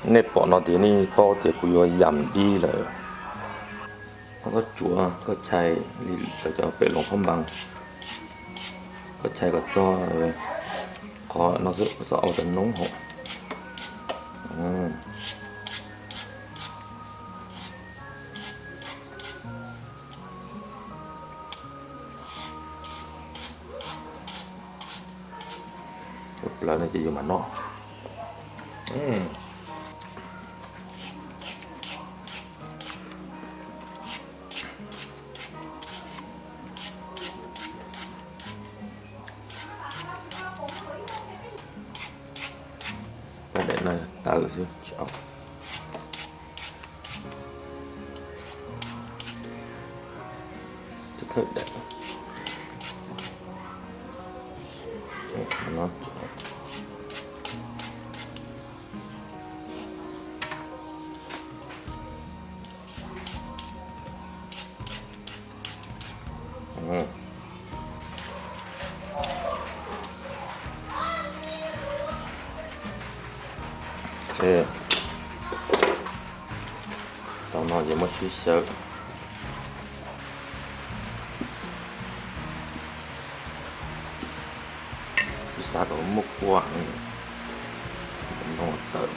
Nej pom no ces nej paub tias kuv yuav yam dib lawm. Koj txhob tsuav, koj chais li lawv cov pem Luam Phab Npas, koj chais kom txog qhov no xwb, txhob ua cov noob hauv. Ua plaws no ces yus mam noj. Daim no tawv xwb tsis au. Thawj daim no. Tau no ces muab sib xyaw. Ib sab kom muaj kua no tawm.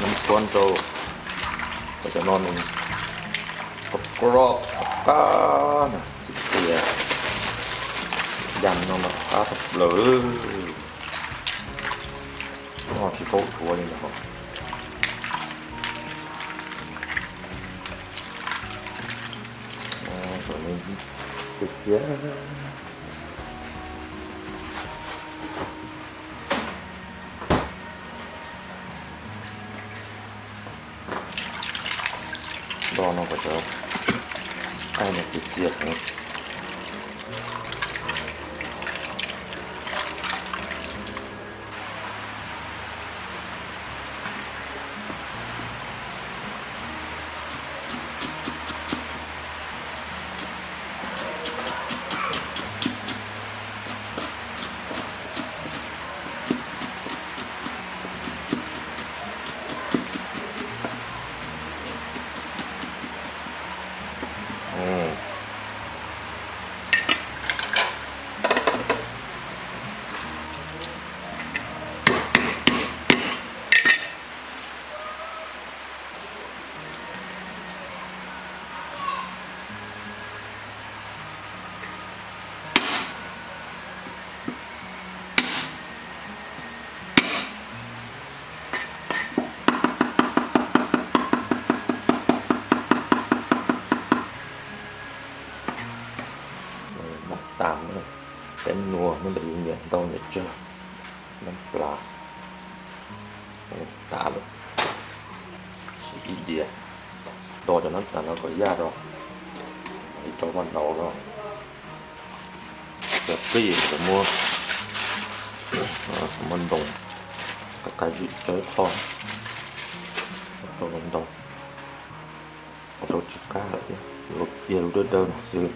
Nab tuab nrau, cov no nws qab qab na, txiv tias yam no mas qab tshaj plaws. Noj tsis paub dhuav li ntag. Txias txias. Do no kom cov qaij no txias txias heev. Noj tas, peb nua, nyob ntawm yus nyiam ntau nyiam tsawg, nab plas tas lawm. Siv ib diav, do cov nab tas no kom yaj rau, rau vaj ntaus rau. Cov qij cov muab, muab ntoo, qab qab zim tsawg qho, rau ntoo, ua rau tsis qab lawm thiab, cia lub dawb dawb no xwb.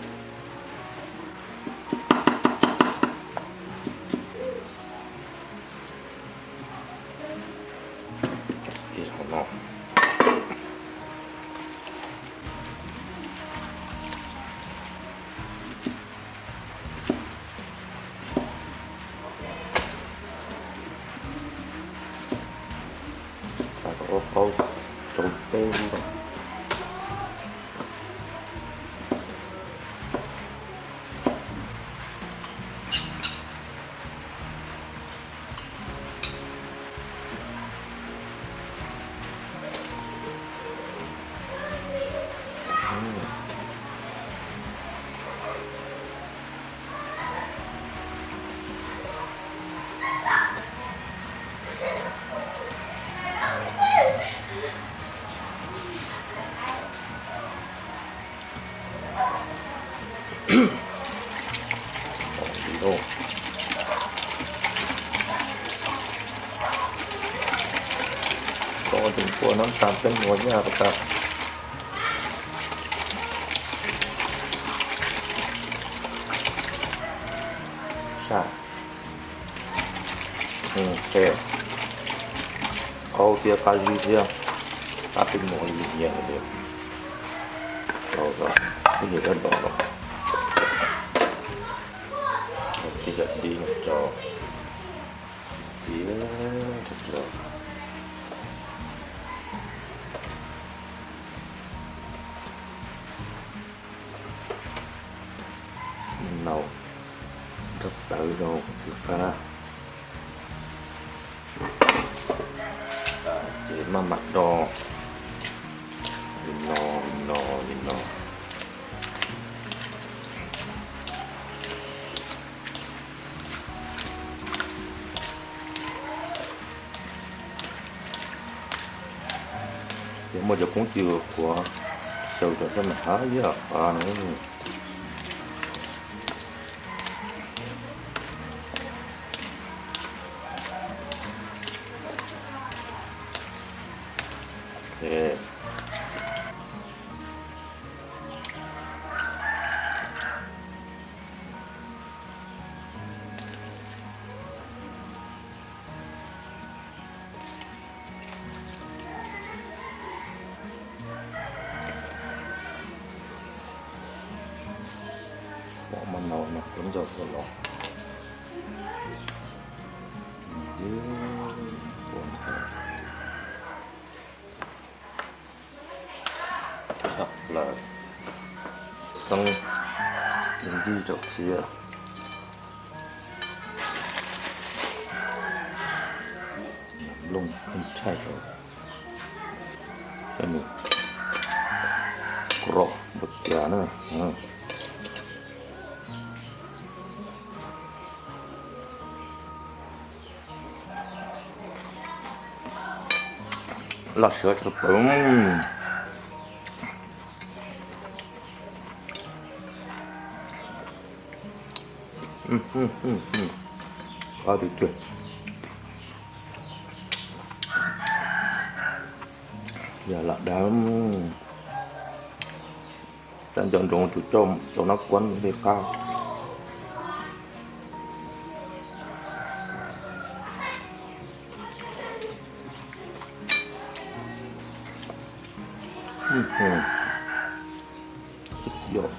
Cia hauv no. Xav kom ua Tau rau teb lawm. Tso cov kua no tas peb mus ua nyaj rau tas. Sab. Qau tias qab zib thiab, qab peb mus ua nyaj li. Tso, ib yam dab nrog los. Tib yam dib tso. Txiav rau. Nau nrog tawv rau txiv qab. Ces maj mam do li no, li no, li no. Ces muaj cov koob tis qhuav xyaw cov xab mas hab ib yam qhuav no. Pom mas no mas kuv ntsaug kawg los. Tshaj plaws. Xeeb ntij rau thiab. Nplooj ntshai rau. Krov npaum cas na. Loj siab tshaj plaws. Qab tiag tiag. Yog lam dab. Tab nco ntsoov tsuas coj cov nab kuab li qab. Suv yog.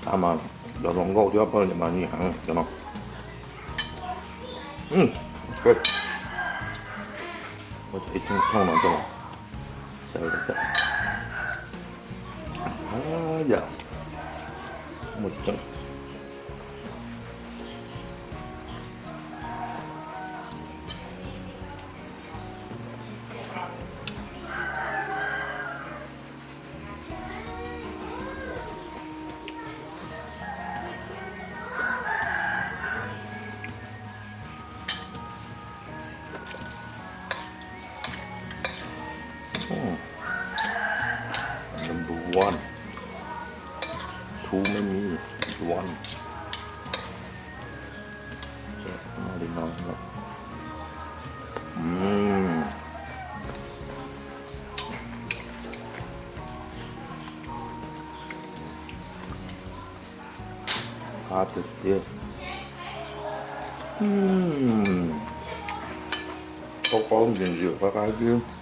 Tab mas cov hluas nkauj thiab poj niam mas nyiam heev cov no. Muab cov ib thooj thooj no coj los xyaw. Yam muaj tseeb. Number one. Too many. Number one. Li no. Qab tiag tiag. Qaub qaub ntsim ntsim qab qab xwb.